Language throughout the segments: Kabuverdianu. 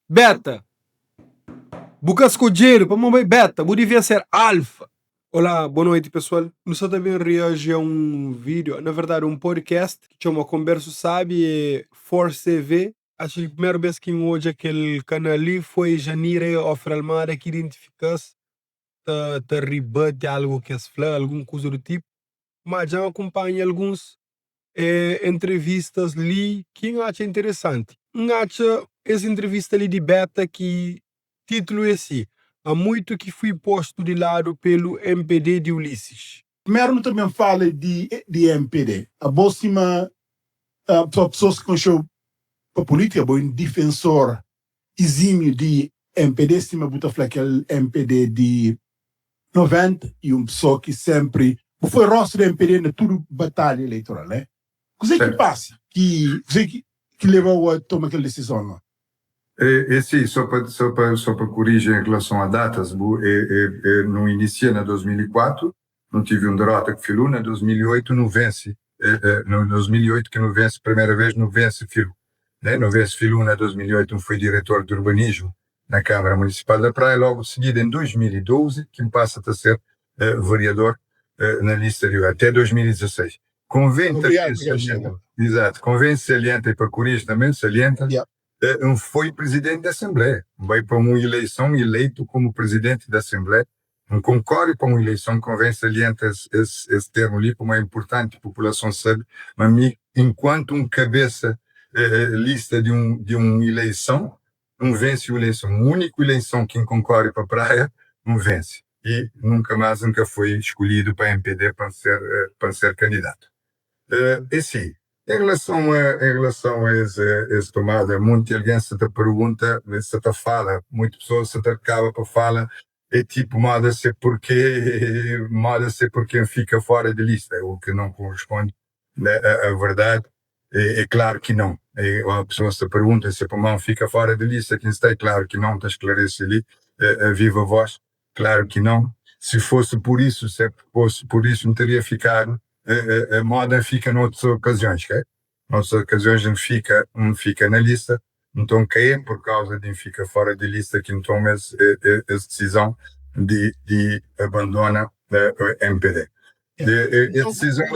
Beta, Bu ka skodjedu pa bai beta, bu devia ser alfa. Olá, boa noite pessoal. Nu sta ta ben reaji a un vídeo, na verdade un podcast ki txoma Konbersu Sabi é Force TV. Acho ki primeru bes ki N odja kel kanal li foi Janira e Ofra Almada ki identifika-s ta ta ribati algu ki es fla, algun kuza du tipu. Ma dja N akunpanha alguns entrevistas li ki N atxa interesanti. N atxa es entrevista li di Beta ki titulu é si, Há muito que fui posto de lado pelo mpd de Ulisses. Primeru nu ta ben fala di di mpd. Abo sima pa pesoas ki konxeu pa politika, abo é un difensor izimiu di mpd, sima bu ta fla kel mpd di 90 e un pesoa ki senpri bu foi rostu di mpd na tudu batalha eleitoral, ne? Kuzê ki pasa ki kuzê ki leba-u a toma kel disizon la? É si, só pa só pa só pa koriji em relason a datas, bu é é é nu inicia na 2004, nu tive un derota ku Filu, na 2008 nu vense na 2008 ki nu vense primera vez nu vense Filu, né, nu vense Filu na 2008 nu foi diretor de urbanismo na Câmara Municipal da Praia, logo de seguida em 2012 ki N passa ta ser vereador na lista di até 2016. Convém Obrigado, também obrigado, salienta, exato, convém salienta e pa koriji também salienta, Yeah. N foi presidente da Assembleia, N bai pa un eleição eleito como presidente da Assembleia, N concorre pa un eleição, convém salienta es, es, es termo li pamo é importante população sabe ma mi enquanto un cabeça lista di un, di un eleição, N vence un eleição, único eleição ki N concorre pa Praia, N vence e nunca mais N ka foi escolhido pa mpd pa N ser, pa N ser candidato. É si, em relação a, em relação a es, es tomada, monti algen sa ta pergunta, sa ta fala, monti pessoas sa ta kaba pa fala, é tipo moda se porque, moda se porque N fika fora de lista, o que não corresponde a, a verdade, é, é claro que não. É, a pessoa sa pergunta se pamodi N fika fora de lista ki N sta, é claro que não, ta esclarece li, a viva voz, claro que não. Se fosse por isso, se fosse por isso, N teria ficado, moda N fika noutras ocasiões, ok? Noutras ocasiões N fika, N fika na lista, nton ka é por causa de N fika fora de lista ki N toma es, es decisão de, de abandona mpd. Es decisão,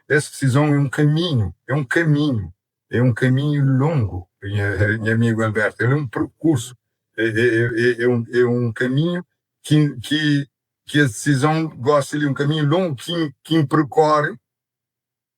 es es decisão é um caminho, é um caminho, é um caminho longo, nha, nha amigo Alberto, é um percurso, é, é, é, é um, é um caminho que, que, que a decisão gosta de um caminho longo que, que percorre,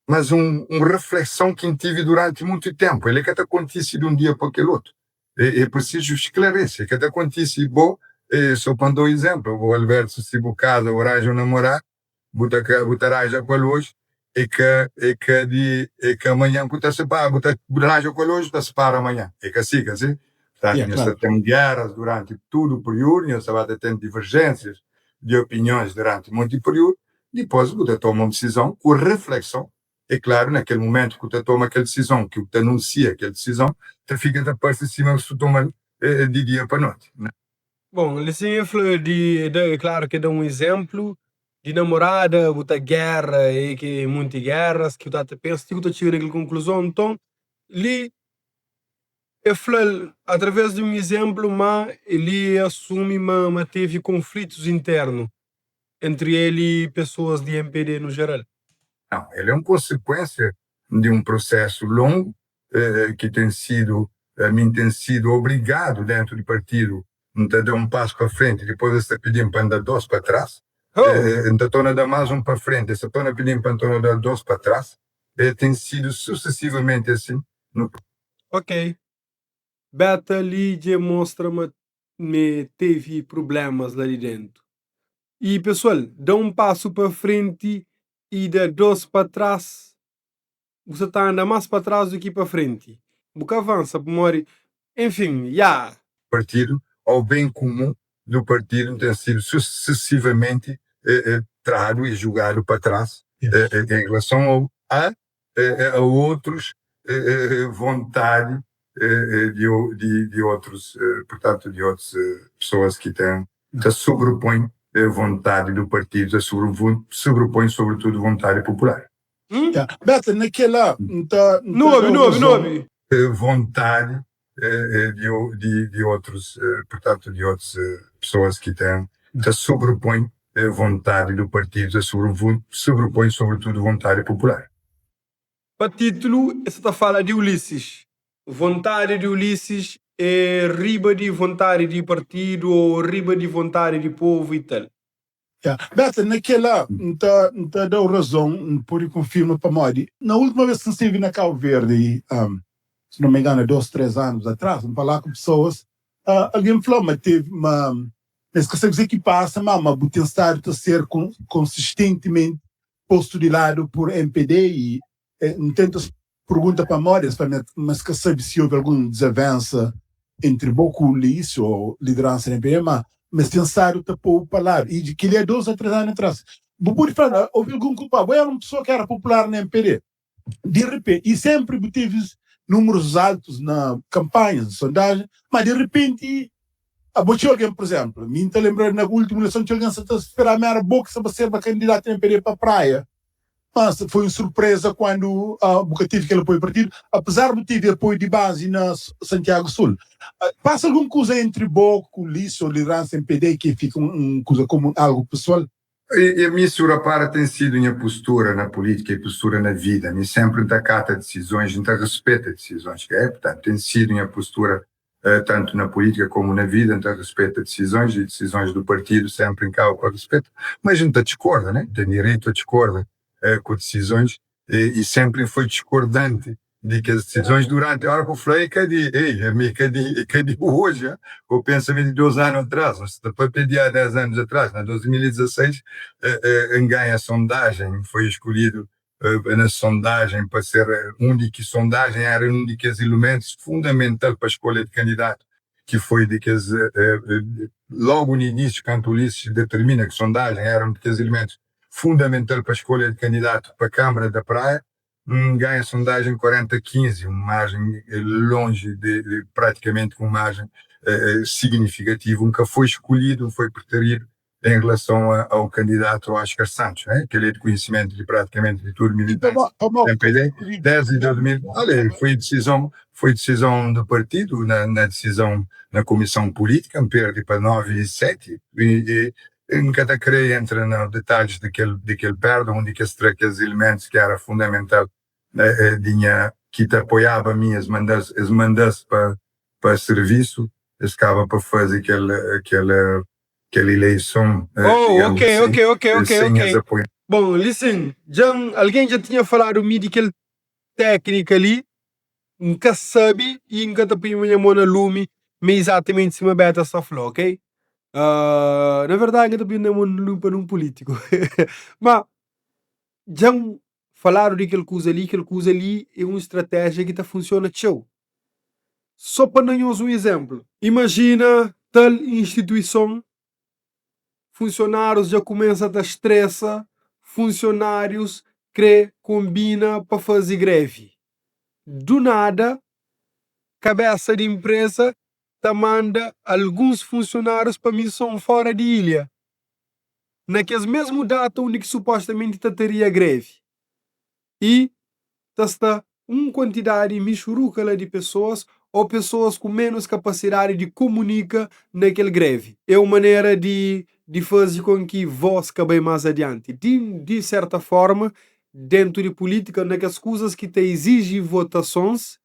mas um, uma reflexão que tive durante muito tempo. Ele que acontece de um dia para aquele outro. É, é preciso esclarecer. Que acontece, bom, é, só para dar um exemplo, o Alberto, se você casa, ou arranja um namorado, buta buta arranja com a luz, é que, é que, de, é que amanhã que tá separa, buta arranja com a luz, tá separa amanhã. É que assim, que assim. Portanto, Yeah, nós claro. temos guerras durante todo o período, nós estamos tendo divergências de opiniões durante muito período, depois você toma uma decisão com reflexão. É claro, naquele momento que você toma aquela decisão, que você anuncia aquela decisão, você fica da parte de cima, você toma de dia para noite. Né? Bom, li sim fla di, é claro que dá um exemplo di namorada, bu ta guerra e ki monti guerras ki bu ta pensa ti ku ta txiga nakel conclusão, nton li e fla-l através di un exemplo ma li assume ma, ma teve conflitos internos entre ele e pessoas di MPD no geral. Não, ele é uma consequência de um processo longo eh, que tem sido, a mim tem sido obrigado dentro do partido a dar um passo para frente, depois está pedindo para andar dois para trás, Oh, eh, então torna a dar mais um para frente, está torna pedindo para tornar dar dois para trás, eh, tem sido sucessivamente assim. No ok. Beta li dje mostra ma me teve problemas lá de dentro. E pessoal, dá um passo para frente e dá dois para trás. Você tá anda mais para trás do que para frente. Bu avança, morre. Enfim, já. partido, ao bem comum do partido tem sido sucessivamente eh, eh, trado e jogado para trás eh, eh, em relação ao, a, eh, a outros eh, eh, vontade eh, de, de, de outros, eh, portanto, de outras eh, pessoas que têm, se sobrepõe a vontade do partido, se sobrepõe sobretudo vontade popular. Hum? Yeah. Beta, naquela, tá, Não ouve, não ouve, não ouve. Vontade. di otus, purtantu di otus pesoas ki ten ta sobrepõe vontadi du partidu, ta sobrepõe sobretudu vontadi popular. Pa titulu, es sa ta fala di Ulisses. Vontadi di Ulisses é riba di vontadi di partidu ou riba di vontadi di povu i tal. Ya. Beta, na kela N ta N ta da-u razon, N pode konfirma pamodi na última vez ki N stive na Cabo Verde, si não me engano, dos, três anos atrás, N falá ku pesoas, algen fla ma teve ma es ka sabe kuzê ki pasa, ma ma bu ten stadu ta ser konsistentimenti postu di ladu pur mpd i N tenta pergunta pamodi, es fla ma es ka sabe si houve algun dezavensa entri bo ku Ulisses ou lideransa di mpd, ma es ten stadu ta pou pa ladu i kel-li é 2 a 3 anu atras. Bu pode fla, houve algun kulpadu? Bo era un pesoa ki era popular na mpd, di repenti, i senpri bu tevi numerus altus na kampanhas di sondajen, ma di repenti abo txeu algen, pur izemplu, mi N ta lenbra na ultimu ileison txeu algen sa ta spera ma era bo ki sa ba serba kandidatu na mpd pa Praia. Mas foi un surpreza kuandu bu ka tevi kel apoiu di partidu, apezar bu tevi apoiu di bazi na Santiago Sul. Pasa algun kuza entri bo ku Ulisses ou lideransa mpd ki fika un kuza komu algu pesoal? E mi, si bu rapara, ten sidu nha postura na pulítika i postura na vida. Mi senpri N ta kata disizons, N ta rispeta disizons ki é. Purtantu, ten sidu nha postura tantu na pulítika komu na vida. N ta rispeta disizons i disizons du partidu senpri N kaba pa rispeta. Mas N ta diskorda, ne? N ten direitu a diskorda ku disizons i senpri N foi diskordanti di kes disizons duranti ora ku fla e ka di ei ami e ka di e ka di oji ha bo pensa mi di 2 anu atras no sta ta papia di ha 10 anus atras na 2016 N ganha sondajen N foi eskolhidu na sondajen pa ser un di ki sondajen era un di kes ilumentus fundamental pa skolha di kandidatu ki foi di kes logu na inisiu kantu Ulisses determina ki sondajen era un di kes ilumentus fundamental pa skolha di kandidatu pa Kamara da Praia N ganha sondajen 40 15, un marjen lonji di pratikamenti un marjen signifikativu. N ka foi skolhidu, N foi preteridu en relason ao kandidatu Oscar Santos, né? Kel é di konhisimentu di pratikamenti di tudu militantis do MPD desdi 2000. Olha, foi disizon, foi disizon do partidu na na disizon na kumison pulítika, N perdi pa 9 e 7 e N ka ta kre entra na detalhis di kel di kel perda undi ki es tra kes ilimentus ki era fundamental di nha ki ta apoiaba mi es manda-s es manda-s pa pa sirvisu es kaba pa faze kel kel kel ileison Oh, digamos ok, asin ok, ok, ok, sen ok. es apoio. Bon, li sin, dja N algen dja tinha faladu mi di kel téknika li, N ka sabe i N ka ta poi nha mô na lumi ma é izatamenti sima Beta sta fla, ok? Na verdadi N ka ta poi nha mô na lumi pa nun pulítiku. Má dja N faladu di kel kuza li, kel kuza li é un stratéjia ki ta funsiona txeu. Sô pa da nhos un izénplu, imajina tal instituison Funsionárius dja kumesa ta stresa Funsionárius krê konbina pa faze grevi Du nada, kabésa di inpreza ta manda alguns funsionárius pa mison fóra di ilha, na kes mesmu data undi ki supostamenti ta teria grevi. I ta sta un kuantidadi mixuruka la di pesoas ô pesoas ku ménus kapasidadi di kumunika na kel grevi. É un manera di di faze kon ki vós ka bai más adianti. Di di serta forma, dentu di pulítika, na kes kuzas ki ta iziji votasons,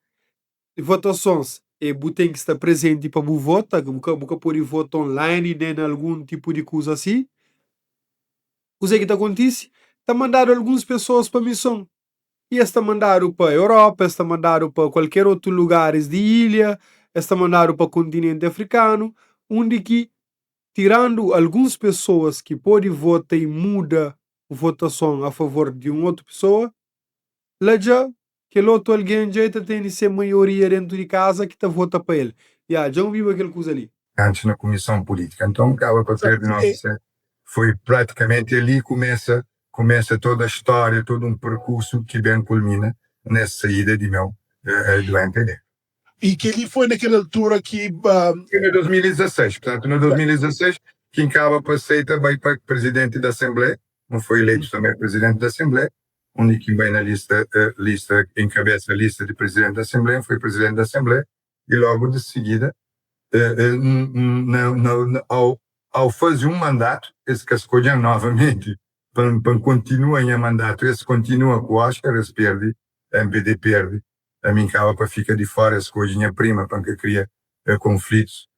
votasons é bu ten ki sta prezenti pa bu vota, bu ka bu ka pode vota online nen na algun tipu di kuza asi. Kuzê ki ta kontise? Ta mandadu alguns pesoas pa mison. I es ta mandadu pa Europa, es ta mandadu pa kualker otu lugaris di ilha, es ta mandadu pa kontinenti afrikanu, undi ki, tirandu alguns pesoas ki pode vota i muda votason a favor di un otu pesoa, la dja kel otu algen dja e ta tene se maioria dentu di kaza ki ta vota pa el. Ya, dja N obiba kel kuza li. Antis na kumison pulítika. Nton, kaba pa perde 9 Foi pratikamenti ali kumesa kumesa toda stória, todo un perkursu ki ben kulmina nes saída di meu do mpd. I kel-li foi na kel altura ki. Foi na 2016, purtantu na 2016 ki N kaba pa seita bai pa prizidenti di asenblea, N foi ileitu tanbe prizidenti di asenblea, undi ki N bai na lista, lista, enkabesa lista di prizidenti di asenblea, N foi prizidenti di asenblea. I logu di sigida, ao faze un mandatu, es ka skodje-m novamenti pa N kontinua nha mandatu. Es kontinua ku Oscar, es perde, mpd perde, ami N kaba pa fika di fora. Es skodje nha prima pa N ka kria konflitus.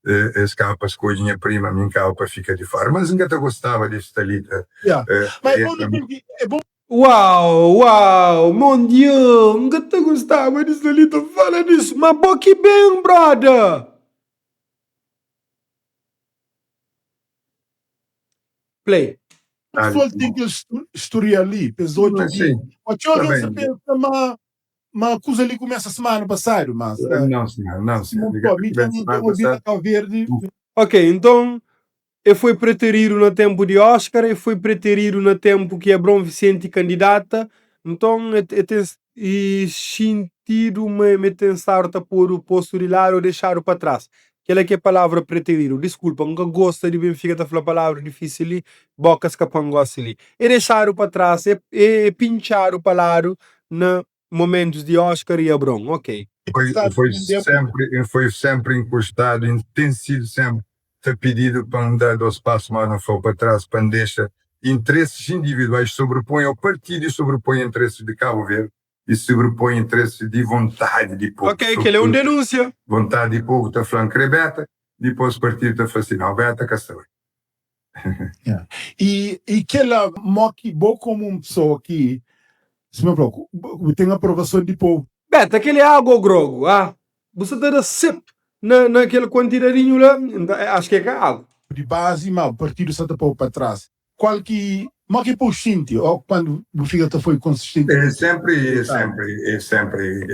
Es kaba pa skodje nha prima, ami N kaba pa fika di fora. Mas N ka ta gostaba di sta li ta. Uau, uau, mon Dieu, N ka ta gostaba di sta li ta fala disu, ma bo ki ben, broda! Play. Pessoal ten kel historial li pa es odja di ma txeu algen sa pensa ma ma kuza li kumesa semana pasadu mas Não senhor, não senhor. Mi dja N obi na Cabo Verde. Ok, nton E foi preteridu na tenpu di Oscar, e foi preteridu na tenpu ki Abraon Vicente kandidata, nton e ten xintidu ma e ten stadu ta podu postu di ladu o dexadu pa tras. Kela ki é palavra preteridu. Diskulpa, N ka gosta di ben fika ta fla palavra difisil li, boka skapa-m gosi li. E dexadu pa tras, e pintxadu pa ladu na Momentus di Oscar e Abraon, ok. Foi, foi sempre, foi sempre encostado e tem sido sempre ta pedido pa N da dos passo mas N fla pa trás pa N dexa interesses individuais sobrepõe ao partido e sobrepõe interesses de Cabo Verde e sobrepõe interesses de vontade de povo. Ok, kel é un denúnsia. Vontade de povo ta fla N kre beta, dipos partido ta fla si nau beta ka sta bai. E e kela mo ki bo komu un pesoa ki sima fla bu ten aprovason di povu. Beta, kel é agu ou grogu? Ah, bu sa ta da sep na na kel kuantidadinhu la, nta acho ki é ka agu. Di bazi, ma partidu sa ta pô-u pa tras. Kual ki mo ki pô-u xinti ó kuandu bu fika ta foi É konsistentimenti sempri, é rejeitadu? sempri, é sempri,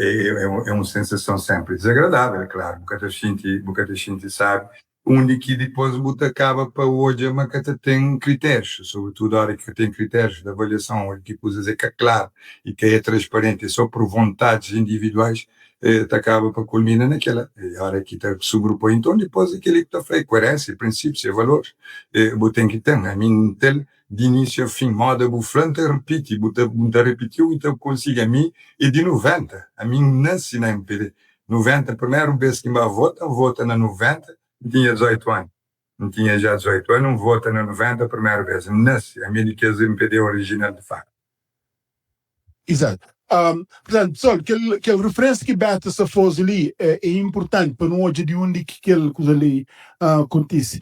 é un sensason sempri dezagradável, é klaru, bu ka ta xinti, bu ka ta xinti sabi. Undi ki dipôs bu ta kaba pa odja ma ka ta ten kritérius, sobretudu óra ki ka ten kritérius di avaliason, undi ki kuzas é ka klaru i ka é transparenti, é sô pur vontadis individuais, ta kaba pa kulmina na kela. I óra ki ta subrupoi, nton dipôs é kel-li ki ta fla, é kuerénsia, é prinsípius, é valoris, bu ten ki ten. Ami N ten-l di inísiu a fin. Móda bu fla, N ta ripiti, bu ta, N ta ripitiu i ta konsigi. Ami é di 90, ami N nase na mpd, 90 primeru bes ki N ba vota, N vota na 90, N tinha 18 anu, N tinha ja 18 anu, N vota na 90 primeru bes, N nase, ami é di kes mpd orijinal di faktu. Izatu. Purtantu, pessoal, kel kel referensia ki Beta sta faze li é inpurtanti pa nu odja di undi ki kel kuza li kontise.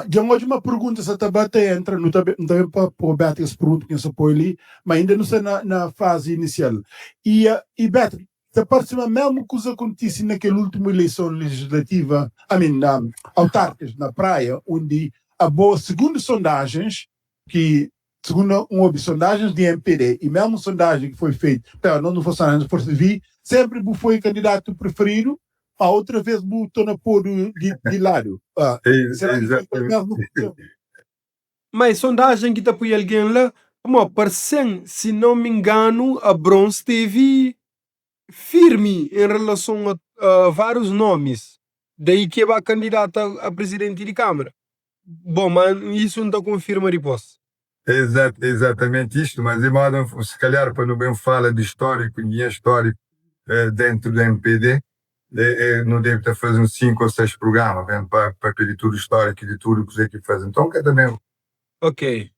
Dja N odja ma pergunta sa ta ba ta entra, nu ta N ta ben pa pô Beta kes pergunta ki N sta poi li, ma inda nu sta na na fazi inisial. I i Beta, Ta parse ma mésmu kuza kontise na kel últimu ileison lejislativa, I mean, autárkikas na Praia, undi abo, segundu sondajens, ki segundu N obi sondajens di mpd i mésmu sondajen ki foi feitu, pera, nos nu foi sondajens di Forsa Vi, sénpri bu foi kandidatu preferidu, ma outra vez bu torna podu di ladu. Será ki foi kel mésmu kuza? Ma é sondajen ki ta pui algen la, pamodi parse-m, si não me engano, Abron stevi firmi em relason a várius nomis, daí ki e ba kandidata a presidenti di Câmara. Bom, ma isu N ta konfirma dipôs. É exatamente isto, mas de modo, se calhar pa nu ben fala di histórico, di nha histórico dentro do mpd, nu debe ta faze uns 5 ou 6 programa ben pa papia di tudu histórico di tudu kuze ki faze, nton ka ta ben. Ok.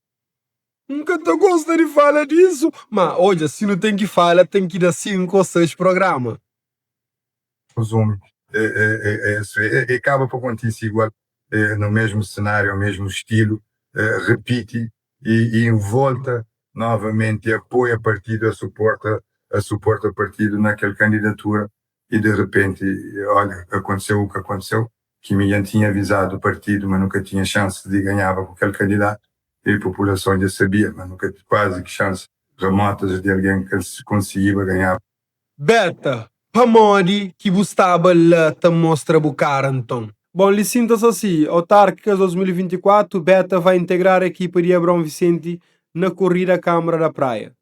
N ka ta gosta di fala disu, ma odja, si nu ten ki fala, ten ki da 5 ou 6 programa. Resume, e kaba pa kontise igual, no mesmu senáriu, mesmu stilu, repiti e volta novamenti apoia partidu, a suporta, a suporta partidu na kel kandidatura e de repenti, olha, aconteceu o que aconteceu, ki mi dja N tinha avizadu partidu ma nu ka tinha xansi di ganhaba ku kel kandidatu e populason dja sabia ma nu ka kuazi ki xansi remotas di algen ka konsigiba ganhaba. Beta, Pamodi ki bu staba la ta mostra bu kara nton? Bon, li sinta-se asi, Autárquicas 2024, Beta vai integrar a equipa de Abraão Vicente na corrida à Câmara da Praia.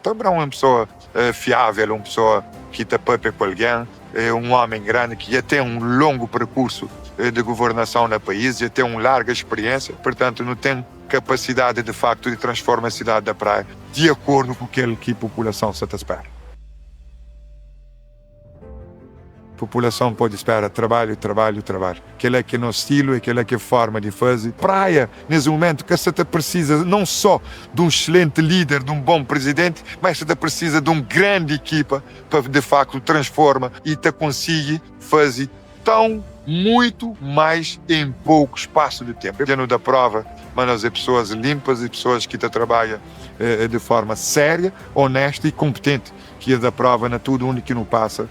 Nton Abraão é un pesoa fiável, un pesoa ki ta pâpia ku algen, é un ómi grandi ki dja ten un longu perkursu di governason na país, dja ten un larga spiriénsia. Purtantu, nu ten. kapasidadi di faktu di transforma sidadi da Praia di akordu ku kel ki populason sa ta spera. Populason pode spera trabalhu, trabalhu, trabalhu. Kel-la ki é nos stilu, é kel-la ki é forma di faze. Praia, nes mumentu, ka sa ta prisiza non so di un xselenti lider, di un bon prizidenti, mas sa ta prisiza di un grandi ekipa pa di faktu transforma y ta konsigi faze tãu muitu mais em pouku spasu di tempu. Dja nu da prova ma nos é pesoas limpas y pesoas ki ta trabadja di forma séria, onesta y konpetenti, ki es da prova na tudu undi ki nu pasa.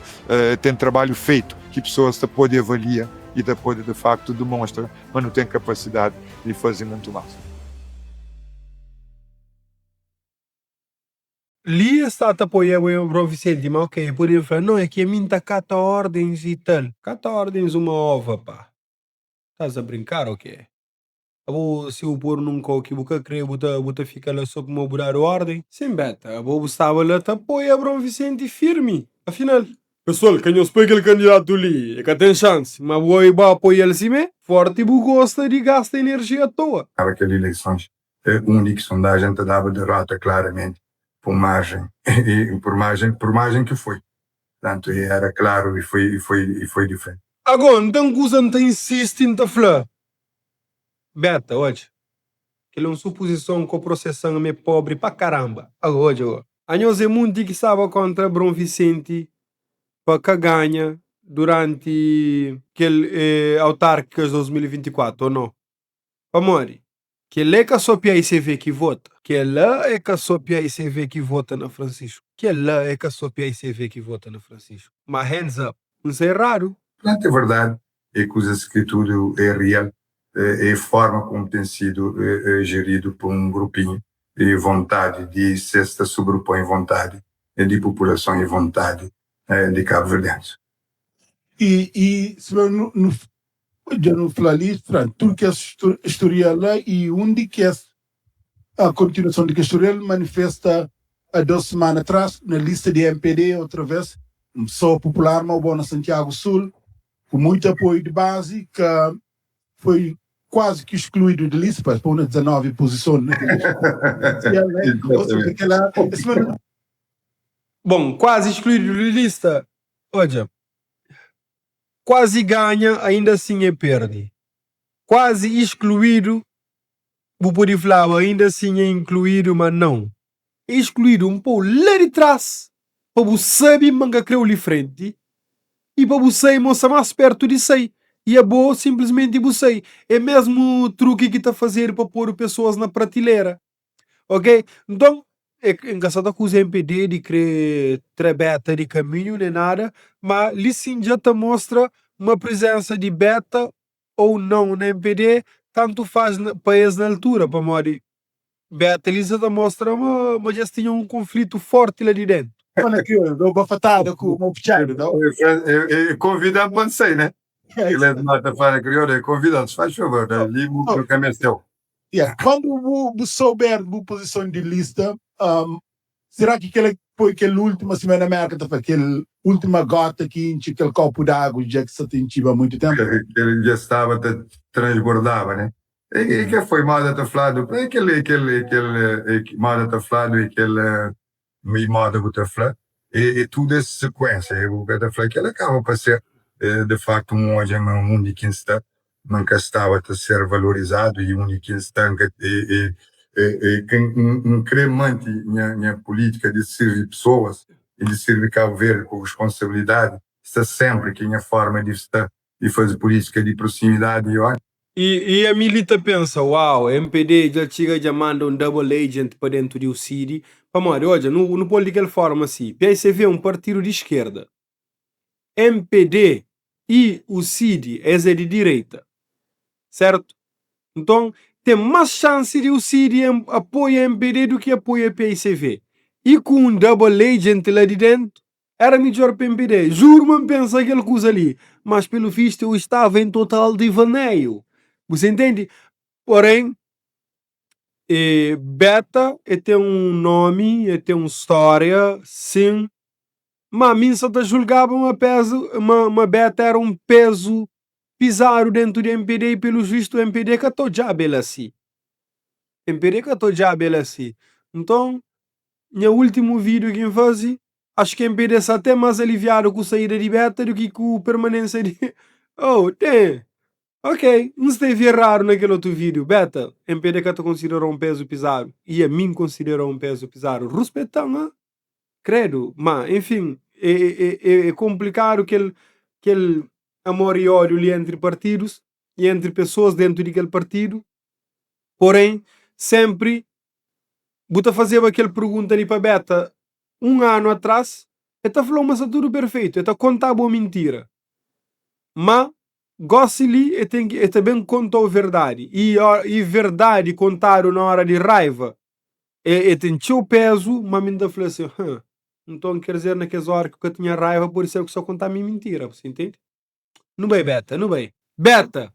Ten trabalhu feitu ki pesoas ta pode avalia y ta pode di faktu demonstra ma nu ten kapasidadi di faze mutu más. Li es sta ta apoia-bu em Bro Vicente, ma ok, e pode fla, não, é ki ami N ta kata ordens e tal. Kata ordens uma ova, pá. Estás a brincar ou quê? Abo si bu podu nun kau ki bu ka kre, bu ta bu ta fika la so pamodi bu dadu orden? Sin beta, abo bu staba la ta apoia Abraon Vicente firmi. Afinal. Pesoal, ka nhos poi kel kandidatu li, e ka ten xansi. Ma bu oi ba apoia-l simé? Forti bu gosta di gasta enerjia atoa. Kaba kel ileisons É undi ki sondajen ta daba derrota klaramenti pa un marjen i pur marjen pur marjen ki foi. Tantu i era klaru i foi i foi i foi diferenti. Ago, N ten kuza N ta insisti N ta fla, Beta, odja, kel é un supuzison ko prosesan mi é pobri pa karamba. Ago, odja go. Anhos é munti ki staba kontra Abraon Vicente pa ka ganha duranti kel autarkikas 2024, o no? Pamodi? Kel-la é ka sô PAICV ki vota. Kel-la é ka sô PAICV ki vota na Francisco. Kel-la é ka sô PAICV ki vota na Francisco. Ma hands up. N sta erradu? Pronto é verdade é kuzas ki tudo é real é forma como tem sido gerido por um grupinho e vontade de ses ta sobrepõe vontade de população e vontade de cabo verdianos. E e sima nu nu Dja nu fla li, tudu kes storial la i un di kes a kontinuason di kes storial manifesta a dos semana tras na lista di mpd otra vez un pesoa popular mau bo na Santiago Sul ku muitu apoiu di bazi ka foi kuazi ki excluidu di lista pa es poi na 19 pozison na kel lista ou seja kela é sima Bon, kuazi excluidu di lista, odja. Kuazi ganha ainda sin e perde. Kuazi iskluidu bu pode flaba ainda sin e inkluidu ma nau. E iskluidu un pou la di tras pa bu sabi ma N ka kreu li frenti i pa bu sai ma bu sta mas pertu di sai i abo sinplismenti bu sai. E mesmu truki ki ta fazedu pa podu pesoas na pratilera. Ok, nton N ka sa ta akuza mpd di kre tra Beta di kaminhu nen nada, ma li sin dja ta mostra ma prizensa di Beta ou nau na mpd tantu faz pa es na altura, pamodi Beta li sa ta mostra ma dja es tinha un konflitu forti la di dentu. Fala kriolu, dau bafatada ku mon fitxadu, dau. E konvidan pa N sai, né? Kila es mata fala kriolu, e konvidan, faz favor, li bu ka mesteu. Yeah. Quando bu, bu souber bu posição de lista, um, será que kel foi kel última semana na América ta fla kel última gota ki intxi kel copo d'água dja ki sa ta intxiba há muito tempo? Kel dja staba ta transbordaba, né? E, e que foi moda ta fladu, é kel, é kel, é kel, é, moda ta fladu, é kel, Mi moda bu ta fla é é tudo es sequência é bu ka ta fla kel acaba pa ser de facto un odja ma undi ki n'sta ma n'ka staba ta ser valorizado e undi ki n'sta n'ka e e e ke n'kre manti nha nha política de sirvi pessoas e de sirvi Cabo Verde ku responsabilidade sta sempre ki nha forma de sta e faze política de proximidade e olha. E e ami li ta pensa, uau, mpd dja txiga dja manda un double agent pa dentu di UCID, pamodi, odja, nu nu pol di kel forma si, PICV é un partidu di eskerda, mpd i UCID es é di direita, sertu? Nton, ten más xansi di UCID apoia mpd du ki apoia PICV. I ku un double agent la di dentu, Era midjor pa mpd. Juro ma npensa kel kuza li, mas pelo visto eu estava em total devaneio. Você entende? Porém, e Beta e tem um nome, e tem um história, sim. Ma mi nsa ta julgaba ma peso, ma, ma Beta era um peso pisado dentro de mpd e pelos visto mpd ka ta odjaba el asi. MPD ka ta odjaba el asi. Nton, nha últimu vídiu ki N faze, acho ki MPD sta até más aliviadu ku saída di Beta du ki ku permanénsia di. Oh, ten! Ok, N stevi eradu na kel otu vídiu. Beta, MPD ka ta konsidera-u un pézu pizadu. I ami N konsidera-u un pézu pizadu. Ruspeta-m, ha? Kredu! Má, enfin, é, é, é, é konplikadu kel, kel amor i ódiu li entri partidus i entri pesoas dentu di kel partidu. Porém, sempri bu ta fazeba kel pergunta li pa Beta un anu atrás, el ta fla-u ma sta tudu perfeitu, el ta konta-bu mintira. Má gósi li el ten ki, el ta ben konta-u verdadi. I, i verdadi kontadu na óra di raiva, e, e ten txeu pézu, má mi N ta fla si, Hã, nton ker dizer na kes óra ki ku ka tinha raiva pode ser ku sta konta mi mintira, bu sta intende? Nu bai Beta, nu bai. Beta!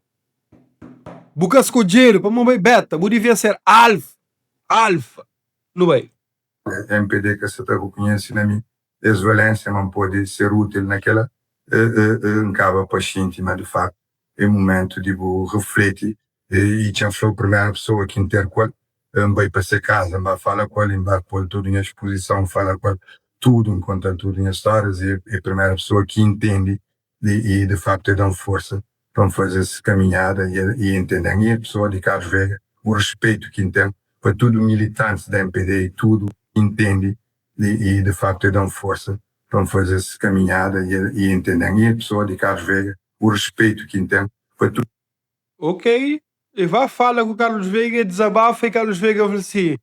Bu ka skodjedu pa mo bai Beta, bu devia ser alfa, alfa. Nu bai. MPD ka sa ta rukunhese na mi es valénsia ma N pode ser útil na kela. N kaba pa xinti ma di faktu é mumentu di bu refleti i txa-m fla-u primeru pesoa ki N ter ku el N bai pa se kaza, N ba fala ku el, N ba pô-l tudu nha spuzison, N fala ku el tudu, N konta-l tudu nha stórias i é primeru pesoa ki intende i di faktu e da-m forsa pa N faze es kaminhada i e intende-m. I pesoa di Carlos Veiga, u rispeitu ki N ten pa tudu militantis da mpd i tudu intende i di faktu e da-m forsa pa N faze es kaminhada i e intende-m. I pesoa di Carlos Veiga, u rispeitu ki N ten pa tudu. Ok, e va fala ku Carlos Veiga e dezabafa e Carlos Veiga fla si,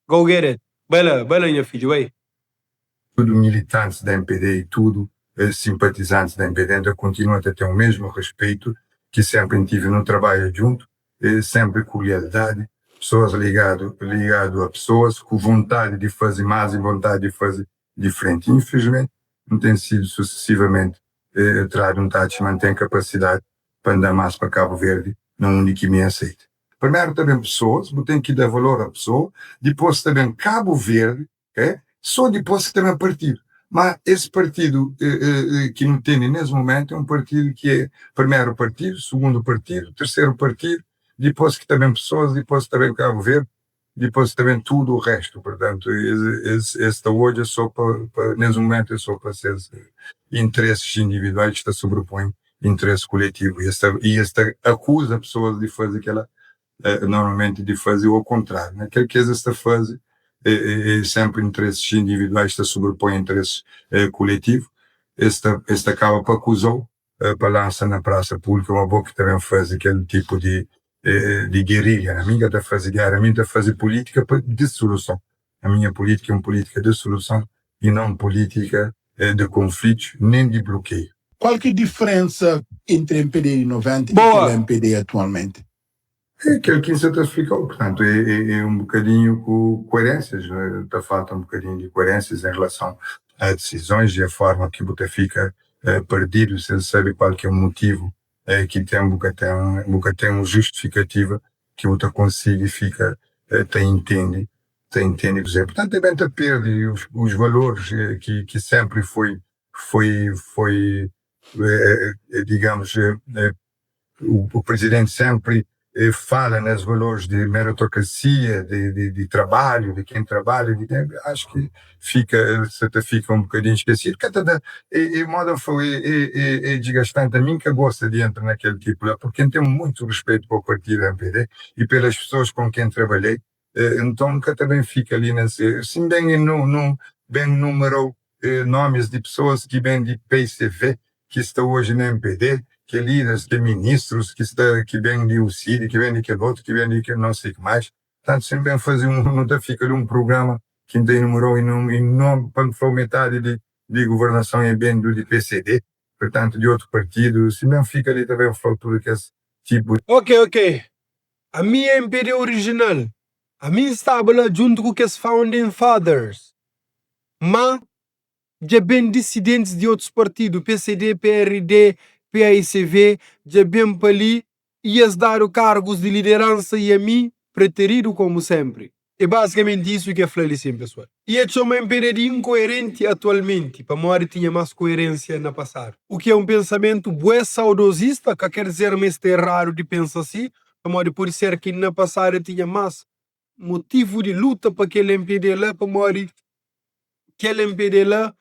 Go get it, bai la, bai la nha fidju, bai. Tudu militantis da mpd i tudu simpatizantis da mpd N ta kontinua ta ten u mesmu rispeitu ki senpri N tivi. Nu trabadja djuntu, senpri ku lealdadi, pesoas ligadu ligadu a pesoas ku vontadi di fazi mas i vontadi di fazi diferenti. Infilismenti N ten sidu susesivamenti tradu N ta atxa ma N ten kapasidadi pa N da mas pa Kabu Verdi na undi ki mi aseita. Primeru ta ben pesoas, bu ten ki da valor a pesoa, dipos ta ben Kabu Verdi, ok, so dipos ki ta ben partidu. Ma es partidu ki nu tene nes mumentu e un partidu ki e primeru partidu, sugundu partidu, terseru partidu, dipos ki ta ben pesoas, dipos ki ta ben Kabu Verdi, dipos ta ben tudu o restu. Purtantu, es es ta odja so pa pa nes mumentu e so pa ses interesis individual ki sta sobrepõe interesi kuletivu i es ta i es ta akuza pesoas di faze kela normalmenti di faze o kontrariu. Na kel ki es es ta faze e e senpri interesis individuais ta sobrepõe interesis kuletivu. Es ta es ta kaba pa akuza-u pa lansa na prasa públika ma bo ki ta ben faze kel tipu di di gerilha. Ami ka ta faze géra, ami N ta faze pulítika pa di suluson. Ami nha pulítika é un pulítika di suluson i non pulítika di konflitu nen di blukeiu. Kual ki é diferensa entri mpd di 90 i Boa! kel mpd atualmenti? É kel ki N sa ta splika-u. Purtantu, é un bokadinhu ku kuerênsias, ta falta un bokadinhu di kuerênsias en relason a disizons i a forma ki bu ta fika perdidu sen sabe kual ki é motivu ki ten, bu ka ten, bu ka ten un justifikativa ki bu ta konsigi fika ta intende, ta intende kuzê. Purtantu, é ben ta perde os valores ki senpri foi, foi, foi, digamos, O presidente sempre fala nes valores de meritocracia, de trabalho, de quem trabalha, de quem, acho que fica, sa ta fica um bocadinho esquecido, ka ta da, e moda fla, é desgastante, ami nka gosta de entra naquele tipo lá, porque N tem muito respeito pa o partido MPD e pelas pessoas com quem trabalhei, Nton N ka ta ben fika li na se. Si N ben i nu ben numerau nomis di pesoas ki ben di pcv ki sta oji na mpd, ki é lideris, ki é ministrus, ki sta ki ben di UCID, ki ben di kel otu, ki ben di kel non sei ki mais. Tantu si N ben faze un nu ta fika li un prugrama ki N ta enumerau i nomi pa N flau metadi di guvernason é ben du di pcd, purtantu di otu partidu. Si N ben fika li ta ben flau tudu kes tipu. Ok ok Ami é MPD original. Ami N staba la djuntu ku kes founding fathers. Má dja ben disidentis di otus partidu, pcd, prd, paicv, dja ben pa li i es dadu kargus di lideransa i ami preteridu komu senpri. É bazikamenti isu ki el fla li sin, pesoal. I el txoma MPD di inkoerenti atualmenti pamodi tinha más koerensia na pasadu. U ki é un pensamentu bué saudozista, ka ker dizer ma es sta eradu di pensa si, pamodi pode ser ki na pasadu el tinha más. motivu di luta pa kel MPD la pamodi kel MPD la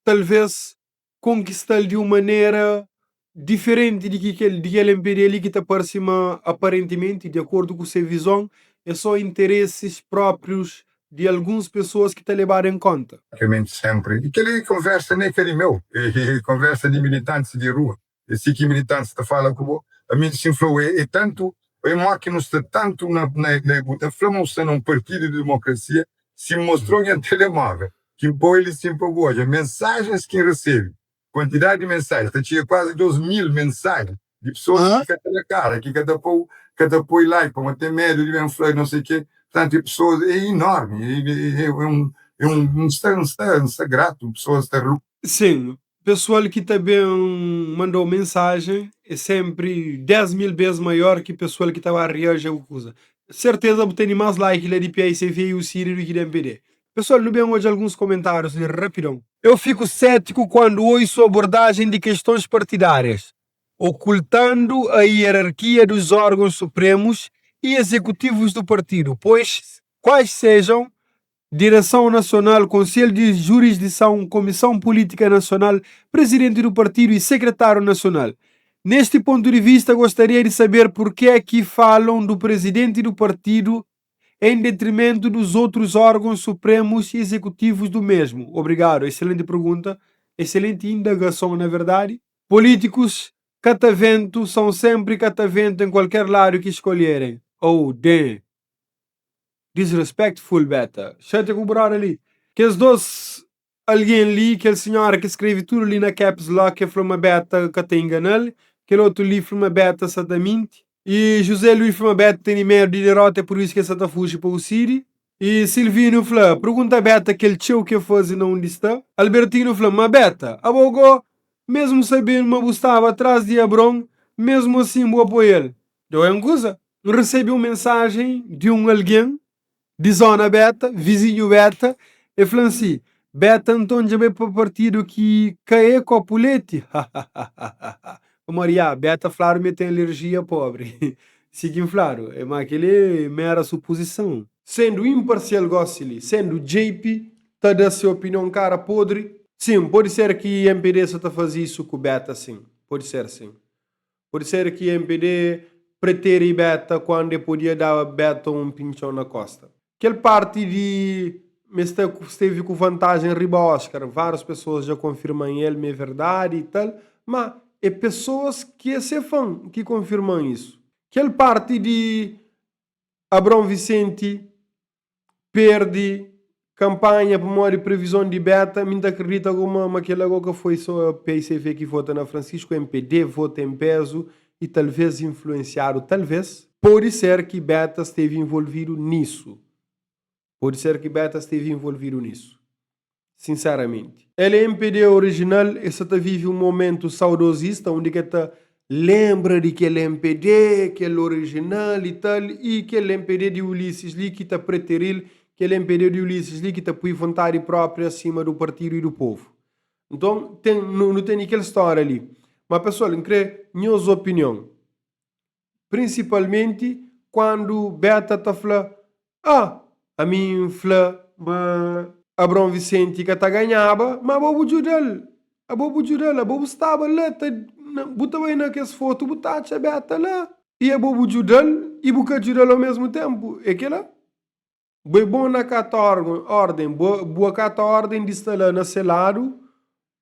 talvês konkista-l di un manera diferenti di ki kel di kel MPD li ki ta parse ma aparentimenti, di akordu ku se vizon, é só interesis próprius di alguns pesoas ki ta lebadu en konta. Praticamente sempre. E kel conversa nem é ka di meu, é conversa di militantes di rua. É si ki militantes ta fala ku bo. Ami si N fla-u é tantu, é mó ki nu sta tantu na na bu ta fla ma bu sta na un partidu di demokrasia, si N mostrau nha telemóvel ki N poi li sin pa bu odja mensajens ki N resebe, kuantidadi di mensajens ta txiga kuazi 2000 mensajen di pesoas ki ka ta da kara, ki ka ta poi ka ta poi like pamodi ten medu di ben fla no sei ke. Purtantu é pesoas é enormi, é un é un N sta N sta N sta gratu pesoas ta. Sin, pesoal ki ta ben manda-u mensajen é senpri 10 mil bês maior ki pesoal ki ta ba reaji a kuza. Serteza bu tene más like la di PICV i UCID du ki di MPD. Pesoal, nu ben odja alguns komentárius li rapidon. Eu fico cético quando ouço abordagem de questões partidárias, ocultando a hierarquia dos órgãos supremos e executivos do partido, pois, quais sejam, Direção Nacional, Conselho de Jurisdição, Comissão Política Nacional, Presidente do Partido e Secretário Nacional. Neste ponto de vista, gostaria de saber por que é que falam do presidente do partido em detrimento dos outros órgãos supremos e executivos do mesmo. Obrigado. Excelente pergunta, excelente indagação, na verdade. Políticos catavento são sempre catavento em qualquer lado que escolherem. Oh, damn. Disrespectful beta. Xatia ku brother li. Kes 2 algen li, kel senhora ki skrebe tudu li na caps lock e fla ma beta ka ta enganal, kel otu li fla ma beta sa ta minti, e José Luís fla ma beta tene medu di derota e pur isu ki el sa ta fuxi pa Usidi, e Silvino fla pergunta beta kel txeu ki e faze na undi sta. Albertino fla ma beta abo go mesmu sabendu ma bu staba atras di Abron mesmu asin bu apoia-l. Dja oia un kuza? N resebe un mensajen di un algen di zóna Beta, vizinhu Beta, el fla-m si, Beta nton dja bai pa partidu ki ka é kopu leti? Hahahaha. Pamodi, ya, Beta fladu ma el ten alerjia pobri. Si ki N fladu. É ma kel-li é mera supozison. Sendu inparsial gósi li, sendu JP ta da se opinion kara podri. Sin, pode ser ki mpd sa ta faze isu ku Beta, sin. Pode ser, sin. Pode ser ki mpd preteri Beta kuandu e podia daba Beta un pintxon na kosta. Kel parti di ma sta stevi ku vantajen riba Oscar, varius pesoas dja konfirman el ma e verdadi i tal, ma e pesoas ki e se fan ki konfirman isu. Kel parti di Abraão Vicente perde kanpanha pamodi previzon di Beta, mi N ta kridita go ma ma kel-la go ka foi so PICV ki vota na Francisco, mpd vota en pezu y talvez influensiadu, talvez. Pode ser ki Beta stevi involvidu nisu. Pode ser ki Beta stevi involvidu nisu. Sinseramenti. El é mpd orijinal, el sa ta vive un momentu saudozista undi ki el ta lenbra di kel mpd, kel orijinal i tal, i kel mpd di Ulisses li ki ta preteril, kel mpd di Ulisses li ki ta pui vontadi propria asima du partidu i du povu. Nton, ten, nu tene kel storia li. Ma pesoal, N kre nhos opinion. Prinsipalmenti kuandu Beta ta fla, Ah, ami N fla ma Abraon Visenti ka ta ganhaba, má abo bu djuda-l, abo bu djuda-l, abo bu staba la ta, bu ta bai na kes fotu bu ta atxa Beta la, i abo bu djuda-l i bu ka djuda-l omesmu ténpu. É kel-la? Bu é bon na kata órden, bu akata órden di sta la na se ladu,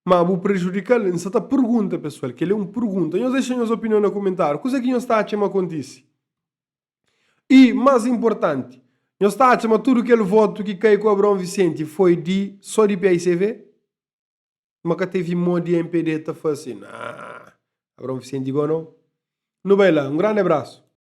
má bu prejudika-l? N sta ta pergunta, pesoal, kel-li é un pergunta. Nhos dexa nhos opinion na kumentáriu. Kuzê ki nhos ta atxa ma kontise? I, más inportanti, nhos ta atxa ma tudu kel votu ki kai ku Abraon Vicente foi di sô di PICV? Ma ka tevi mô di mpd ta fase? Naa! Abraon Vicente gó nau. Nu bai la. Un grandi abrasu.